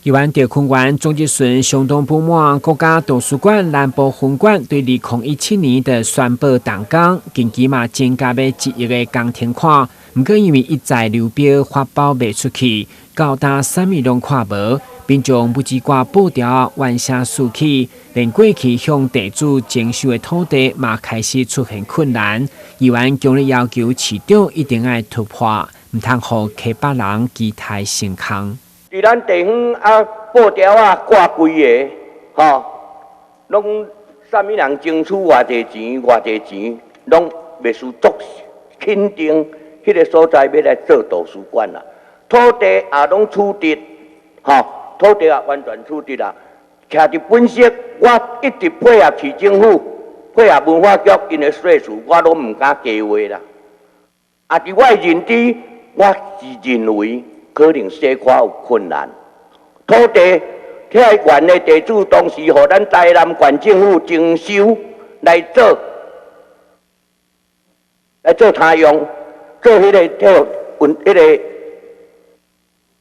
議員鄭坤元鍾志順相當不滿國家圖書館南部分館對2017年就宣布動工，近期嘛增加欲1億的工程款，毋過因為一再流標發包袂出去，到今啥物攏看無，民眾不止掛布條怨聲四起，連過去向地主徵收的土地嘛開始出現困難。議員強烈要求市長一定愛突破，毋通予溪北人期待成空。佇咱地方啊，布條仔掛規个，吼，攏啥物人爭取偌濟錢，偌濟錢，攏袂輸足肯定，彼个所在欲來做圖書館啦。土地也攏取得，吼，土地也完全取得啦。徛佇本色，我一直配合市政府，配合文化局，𪜶的說辭，我攏毋敢加話啦。啊，佇我的認知，我是認為可能小可有困難。土地，遐原的地主當時予咱台南縣政府徵收來做，來做他用，做彼个體育運，彼个、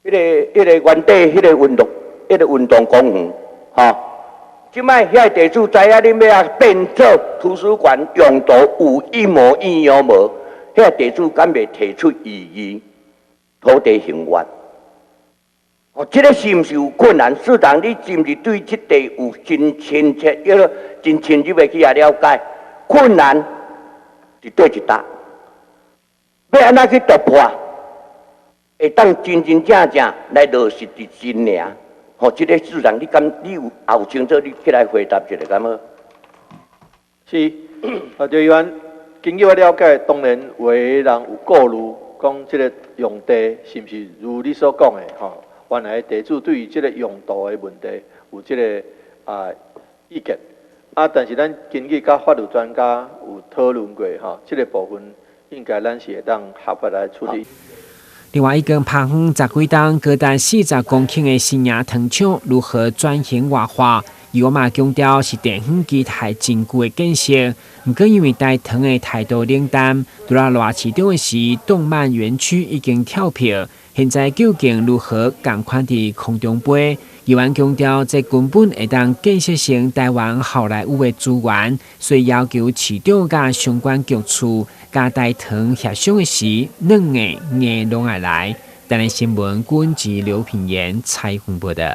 彼个、彼个原底彼个運動、彼個運動公園，吼。這擺遐地主知影恁欲按變做圖書館用途有一模一樣無？遐地主敢袂提出異議？土地還原，哦，這个是毋是有困難？市長，你是毋是對這塊有真親切、一個真深入的去遐了解？困難佇佗一搭，欲按怎去突破？會當真真正正來落實佇真領？吼，這个市長，你敢你有也有清楚？你起來回答一下，敢好？是，啊，鄭議員，根據我了解，當然有的人有顧慮，講這个用地是毋是如你所講的吼？原來地主對於這个用途的問題有這个意見啊，但是咱根據佮法律專家有討論過吼，這个部分應該咱是會當合法來處理。另外，已經拍遠十幾冬，高達40公頃的新營糖廠如何轉型活化？伊嘛強調是地方期待真久的建設，毋過因為台糖的態度冷淡，除了賴市長的時，動漫園區已經跳票，現在究竟如何仝款佇空中飛？議員強調，這根本會當建設成台灣好萊塢的資源，所以要求市長佮相關局處佮台糖協商的時，軟的硬攏愛來。台南新聞郭文吉、劉品言採訪報導。